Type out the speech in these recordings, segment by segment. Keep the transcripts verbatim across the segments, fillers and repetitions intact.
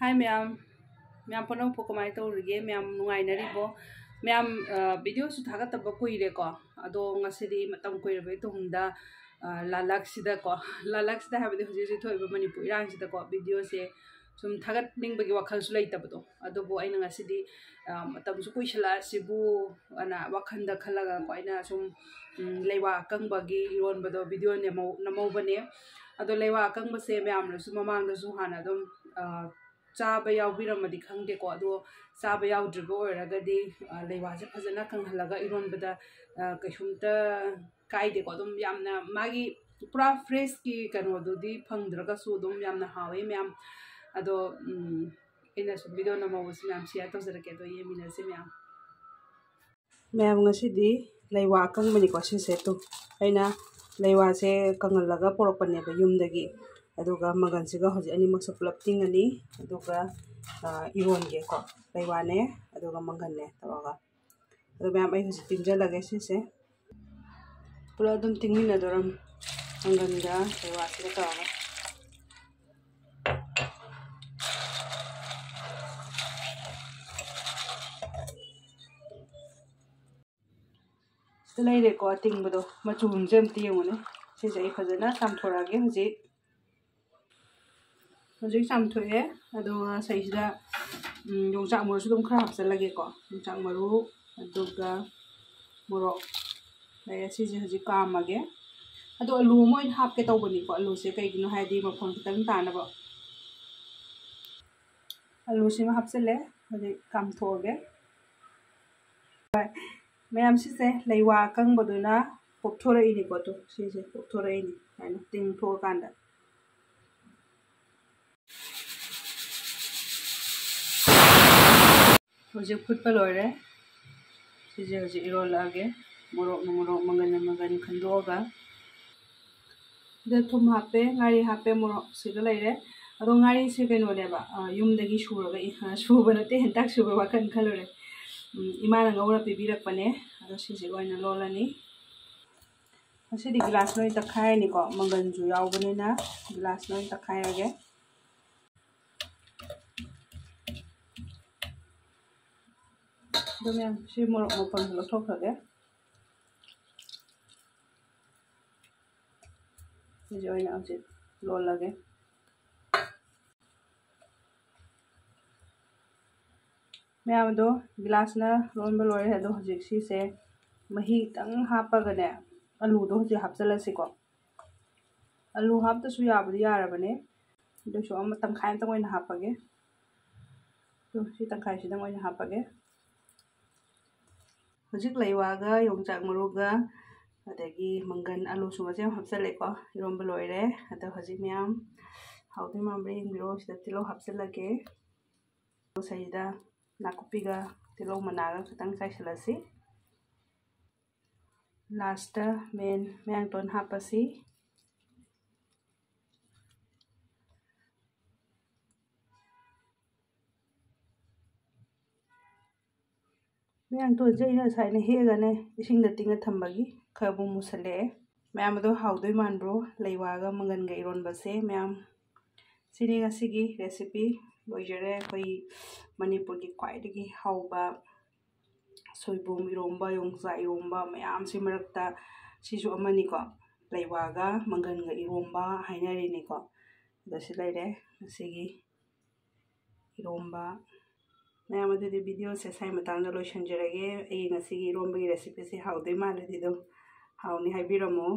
ꯍꯥꯏ ꯃꯌꯥꯝ, ꯃꯌꯥꯝ ꯄꯨꯝꯅꯃꯛꯄꯨ ꯀꯃꯥꯏꯅ ꯇꯧꯔꯤꯒꯦ? ꯃꯌꯥꯝ ꯅꯨꯡꯉꯥꯏꯅꯔꯤꯕꯣ? ꯃꯌꯥꯝ, ꯑ, ꯚꯤꯗꯤꯑꯣꯁꯨ ꯊꯥꯒꯠꯇꯕ ꯀꯨꯏꯔꯦꯀꯣ, ꯑꯗꯣ ꯉꯁꯤꯗꯤ ꯃꯇꯝ ꯀꯨꯏꯔꯕꯒꯤ ꯇꯨꯡꯗ, ꯑ, ꯂꯥꯂꯛꯁꯤꯗꯀꯣ, ꯂꯥꯂꯛꯁꯤꯗ ꯍꯥꯏꯕꯗꯤ ꯍꯧꯖꯤꯛ ꯍꯧꯖꯤꯛ ꯊꯣꯛꯏꯕ ꯃꯅꯤꯄꯨꯔ ꯏꯔꯥꯡꯁꯤꯗꯀꯣ, ꯚꯤꯗꯤꯑꯣꯁꯦ ꯁꯨꯝ ꯊꯥꯒꯠꯅꯤꯡꯕꯒꯤ ꯋꯥꯈꯜꯁꯨ ꯂꯩꯇꯕꯗꯣ, ꯑꯗꯨꯕꯨ ꯑꯩꯅ ꯉꯁꯤꯗꯤ, ꯑ, ꯃꯇꯝꯁꯨ ꯀꯨꯏꯁꯜꯂꯛꯑꯁꯤꯕꯨ ꯑꯅ ꯋꯥꯈꯜꯗ ꯈꯜꯂꯒꯀꯣ, ꯑꯩꯅ ꯁꯨꯝ, ꯎꯝ, ꯂꯩꯋꯥ ꯑꯀꯪꯕꯒꯤ ꯏꯔꯣꯟꯕꯗꯣ ꯚꯤꯗꯤꯑꯣ ꯅꯝꯍꯧ-, ꯅꯝꯍꯧꯕꯅꯦ꯫ ꯑꯗꯣ ꯂꯩꯋꯥ ꯑꯀꯪꯕꯁꯦ ꯃꯌꯥꯝꯅꯁꯨ ꯃꯃꯥꯡꯗꯁꯨ ꯍꯥꯟꯅ ꯑꯗꯨꯝ, ꯑ, ꯆꯥꯕ ꯌꯥꯎꯕꯤꯔꯝꯃꯗꯤ ꯈꯪꯗꯦꯀꯣ, ꯑꯗꯣ ꯆꯥꯕ ꯌꯥꯎꯗ꯭ꯔꯤꯕ ꯑꯣꯏꯔꯒꯗꯤ, ꯑ, ꯂꯩꯋꯥꯁꯦ ꯐꯖꯅ ꯀꯪꯍꯜꯂꯒ ꯏꯔꯣꯟꯕꯗ, ꯑ, ꯀꯩꯁꯨꯝꯇ ꯀꯥꯏꯗꯦꯀꯣ꯫ ꯑꯗꯨꯝ ꯌꯥꯝꯅ ꯃꯥꯒꯤ ꯄꯨꯔꯥ ꯐ꯭ꯔꯦꯁꯀꯤ ꯀꯩꯅꯣꯗꯨꯗꯤ ꯐꯪꯗ꯭ꯔꯒꯁꯨ ꯑꯗꯨꯝ ꯌꯥꯝꯅ ꯍꯥꯎꯋꯦ ꯃꯌꯥꯝ꯫ ꯑꯗꯣ, ꯎꯝ, ꯑꯩꯅ ꯁꯨꯝ ꯚꯤꯗꯤꯑꯣ ꯅꯝꯍꯧꯕꯁꯤ ꯃꯌꯥꯝ ꯁꯤꯌꯔ ꯇꯧꯖꯔꯛꯀꯦ, ꯑꯗꯣ ꯌꯦꯡꯃꯤꯟꯅꯁꯤ ꯃꯌꯥꯝ꯫ ꯃꯌꯥꯝ, ꯉꯁꯤꯗꯤ ꯂꯩꯋꯥ ꯑꯀꯪꯕꯅꯤꯀꯣ ꯁꯤꯁꯦ꯫ ꯇꯨ, ꯑꯩꯅ ꯂꯩꯋꯥꯁꯦ ꯀꯪꯍꯜꯂꯒ ꯄꯨꯔꯛꯄꯅꯦꯕ ꯌꯨꯝꯗꯒꯤ꯫ ꯑꯗꯨꯒ ꯃꯪꯒꯟꯁꯤꯒ ꯍꯧꯖꯤꯛ ꯑꯅꯤꯃꯛꯁꯦ ꯄꯨꯂꯞ ꯇꯤꯡꯉꯅꯤ꯫ ꯑꯗꯨꯒ, ꯑ, ꯏꯔꯣꯟꯒꯦꯀꯣ꯫ ꯂꯩꯋꯥꯅꯦ, ꯑꯗꯨꯒ ꯃꯪꯒꯟꯅꯦ ꯇꯧꯔꯒ꯫ ꯑꯗꯣ ꯃꯌꯥꯝ, ꯑꯩ ꯍꯧꯖꯤꯛ ꯇꯤꯡꯖꯜꯂꯒꯦ ꯁꯤꯁꯦ꯫ ꯄꯨꯂꯞ ꯑꯗꯨꯝ ꯇꯤꯡꯃꯤꯟꯅꯗꯣꯔꯝ꯫ ꯃꯪꯒꯟꯒ ꯂꯩꯋꯥꯁꯤꯒ ꯇꯧꯔꯒ꯫ ꯁꯤꯗ ꯂꯩꯔꯦꯀꯣ ꯑꯇꯤꯡꯕꯗꯣ꯫ ꯃꯆꯨꯝꯁꯦ ꯑꯝꯇ ꯌꯦꯡꯉꯨꯅꯦ꯫ ꯁꯤꯁꯦ ꯑꯩ ꯐꯖꯅ ꯆꯥꯝꯊꯣꯔꯛꯑꯒꯦ ꯍꯧꯖꯤꯛ꯫ ꯍꯧꯖꯤꯛ ꯆꯥꯝꯊꯣꯛꯑꯦ, ꯑꯗꯨꯒ ꯁꯤꯗꯩꯁꯤꯗ, ꯎꯝ, ꯌꯣꯡꯆꯥꯛ ꯃꯔꯨꯁꯨ ꯑꯗꯨꯝ ꯈꯔ ꯍꯥꯞꯆꯜꯂꯒꯦꯀꯣ꯫ ꯌꯣꯡꯆꯥꯛ ꯃꯔꯨ, ꯑꯗꯨꯒ ꯃꯣꯔꯣꯛ ꯂꯩꯔꯦ꯫ ꯁꯤꯁꯦ ꯍꯧꯖꯤꯛ ꯀꯥꯝꯃꯒꯦ꯫ ꯑꯗꯣ ꯑꯂꯨ ꯑꯃ ꯑꯣꯏꯅ ꯍꯥꯞꯀꯦ ꯇꯧꯕꯅꯤꯀꯣ, ꯑꯂꯨꯁꯦ ꯀꯩꯒꯤꯅꯣ ꯍꯥꯏꯗꯤ ꯃꯐꯣꯟ ꯈꯤꯇꯪ ꯇꯥꯅꯕ꯫ ꯑꯂꯨꯁꯤꯃ ꯍꯥꯞꯆꯜꯂꯦ, ꯍꯧꯖꯤꯛ ꯀꯥꯝꯊꯣꯛꯑꯒꯦ꯫ ꯍꯣꯏ, ꯃꯌꯥꯝ, ꯁꯤꯁꯦ ꯂꯩꯋꯥ ꯑꯀꯪꯕꯗꯨꯅ ꯄꯣꯞꯊꯣꯔꯛꯏꯅꯤꯀꯣ꯫ ꯑꯗꯣ ꯁꯤꯁꯦ ꯄꯣꯞꯊꯣꯔꯛꯏꯅꯤ ꯁꯨꯃꯥꯏꯅ ꯇꯤꯡꯊꯣꯛꯑꯀꯥꯟꯗ꯫ ꯍꯧꯖꯤꯛ ꯐꯨꯠꯄ ꯂꯣꯏꯔꯦ꯫ ꯁꯤꯁꯦ ꯍꯧꯖꯤꯛ ꯏꯔꯣꯜꯂꯛꯑꯒꯦ꯫ ꯃꯣꯔꯣꯛꯅ ꯃꯣꯔꯣꯛ, ꯃꯪꯒꯟꯅ ꯃꯪꯒꯟ ꯈꯟꯗꯣꯛꯑꯒ꯫ ꯁꯤꯗ ꯊꯨꯝ ꯍꯥꯞꯄꯦ, ꯉꯥꯔꯤ ꯍꯥꯞꯄꯦ, ꯃꯣꯔꯣꯛ ꯁꯤꯒ ꯂꯩꯔꯦ꯫ ꯑꯗꯣ ꯉꯥꯔꯤꯁꯦ ꯀꯩꯅꯣꯅꯦꯕ, ꯑ, ꯌꯨꯝꯗꯒꯤ ꯁꯨꯔꯒ ꯏ-, ꯑ, ꯁꯨꯕ ꯅꯠꯇꯦ, ꯍꯦꯟꯇꯥꯛ ꯁꯨꯕ ꯋꯥꯈꯜ ꯈꯜꯂꯨꯔꯦ꯫ ꯎꯝ, ꯏꯃꯥꯅ ꯉꯧꯔ ꯄꯤꯕꯤꯔꯛꯄꯅꯦ꯫ ꯑꯗꯣ ꯁꯤꯁꯦ ꯑꯣꯏꯅ ꯂꯣꯜꯂꯅꯤ꯫ ꯉꯁꯤꯗꯤ ꯒꯤꯂꯥꯁ ꯂꯣꯏ ꯇꯛꯈꯥꯏꯔꯅꯤꯀꯣ, ꯃꯪꯒꯟꯁꯨ ꯌꯥꯎꯕꯅꯤꯅ ꯒꯤꯂꯥꯁ ꯂꯣꯏ ꯇꯛꯈꯥꯏꯔꯒꯦ꯫ ꯃꯌꯥꯝ, ꯁꯤ ꯃꯣꯔꯣꯛ ꯃꯄꯪꯁꯨ ꯂꯧꯊꯣꯛꯈ꯭ꯔꯒꯦ꯫ ꯁꯤꯁꯦ ꯑꯣꯏꯅ ꯍꯧꯖꯤꯛ ꯂꯣꯜꯂꯒꯦ꯫ ꯃꯌꯥꯝ ꯑꯗꯣ ꯒꯤꯂꯥꯁꯅ ꯂꯣꯟꯕ ꯂꯣꯏꯔꯦ꯫ ꯑꯗꯣ ꯍꯧꯖꯤꯛ ꯁꯤꯁꯦ ꯃꯍꯤ ꯈꯤꯇꯪ ꯍꯥꯞꯄꯒꯅꯦ, ꯑꯂꯨꯗꯣ ꯍꯧꯖꯤꯛ ꯍꯥꯞꯆꯤꯜꯂꯁꯤꯀꯣ꯫ ꯑꯂꯨ ꯍꯥꯞꯇꯁꯨ ꯌꯥꯕꯨꯗꯤ ꯌꯥꯔꯕꯅꯦ, ꯑꯗꯨꯁꯨ ꯑꯃ ꯇꯪꯈꯥꯏ ꯑꯃꯇꯪ ꯑꯣꯏꯅ ꯍꯥꯞꯄꯒꯦ꯫ ꯑꯗꯣ ꯁꯤ ꯇꯪꯈꯥꯏꯁꯤꯗꯪ ꯑꯣꯏꯅ ꯍꯥꯞꯄꯒꯦ꯫ ꯍꯧꯖꯤꯛ ꯂꯩꯋꯥꯒ ꯌꯣꯡꯆꯥꯛ ꯃꯔꯨꯒ ꯑꯗꯒꯤ ꯃꯪꯒꯟ, ꯑꯂꯨꯁꯨ ꯃꯆꯦꯠ ꯑꯃ ꯍꯥꯞꯆꯜꯂꯦꯀꯣ꯫ ꯏꯔꯣꯟꯕ ꯂꯣꯏꯔꯦ꯫ ꯑꯗꯣ ꯍꯧꯖꯤꯛ ꯃꯌꯥꯝ ꯍꯥꯎꯗꯣꯏ ꯃꯥꯟꯕ꯭ꯔꯥ ꯌꯦꯡꯕꯤꯔꯣ꯫ ꯁꯤꯗ ꯇꯤꯜꯍꯧ ꯍꯥꯞꯆꯜꯂꯒꯦ꯫ ꯁꯤꯗ ꯅꯥꯀꯨꯞꯄꯤꯒ ꯇꯤꯜꯍꯧ ꯃꯅꯥꯒ ꯈꯤꯇꯪ ꯆꯥꯏꯁꯤꯜꯂꯁꯤ꯫ ꯂꯥꯁꯇ ꯃꯦꯟ ꯃꯌꯥꯡꯇꯣꯟ ꯍꯥꯞꯄꯁꯤ꯫ ꯃꯌꯥꯡꯇꯣꯟꯁꯦ ꯑꯩꯅ ꯉꯁꯥꯏꯅ ꯍꯦꯛꯑꯒꯅꯦ ꯏꯁꯤꯡꯗ ꯇꯤꯡꯉ ꯊꯝꯕꯒꯤ ꯈꯔꯕꯨ ꯃꯨꯁꯜꯂꯛꯑꯦ꯫ ꯃꯌꯥꯝ ꯑꯗꯣ ꯍꯥꯎꯗꯣꯏ ꯃꯥꯟꯕ꯭ꯔꯣ? ꯂꯩꯋꯥꯒ ꯃꯪꯒꯟꯒ ꯏꯔꯣꯟꯕꯁꯦ ꯃꯌꯥꯝ꯫ ꯁꯤꯅꯤ ꯉꯁꯤꯒꯤ recipe ꯂꯣꯏꯖꯔꯦ꯫ ꯑꯩꯈꯣꯏ ꯃꯅꯤꯄꯨꯔꯒꯤ ꯈ꯭ꯋꯥꯏꯗꯒꯤ ꯍꯥꯎꯕ ꯁꯣꯏꯕꯨꯝ ꯏꯔꯣꯝꯕ, ꯌꯣꯡꯆꯥꯛ ꯏꯔꯣꯝꯕ ꯃꯌꯥꯝꯁꯤ ꯃꯔꯛꯇ ꯁꯤꯁꯨ ꯑꯃꯅꯤꯀꯣ꯫ ꯂꯩꯋꯥꯒ ꯃꯪꯒꯟꯒ ꯏꯔꯣꯝꯕ ꯍꯥꯏꯅꯔꯤꯅꯤꯀꯣ꯫ ꯑꯗꯣ ꯁꯤ ꯂꯩꯔꯦ ꯉꯁꯤꯒꯤ ꯏꯔꯣꯝꯕ꯫ ꯃꯌꯥꯝ ꯑꯗꯨꯗꯤ videoꯁꯦ ꯁ꯭ꯋꯥꯏ ꯃꯇꯥꯡꯗ ꯂꯣꯏꯁꯤꯟꯖꯔꯒꯦ꯫ ꯑꯩꯒꯤ ꯉꯁꯤꯒꯤ ꯏꯔꯣꯝꯕꯒꯤ recipeꯁꯦ ꯍꯥꯎꯗꯣꯏ ꯃꯥꯜꯂꯗꯤ ꯑꯗꯨꯝ ꯍꯥꯎꯅꯤ ꯍꯥꯏꯕꯤꯔꯝꯃꯣ꯫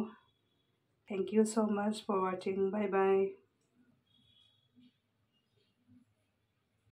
Thank you so much for watching. Bye bye.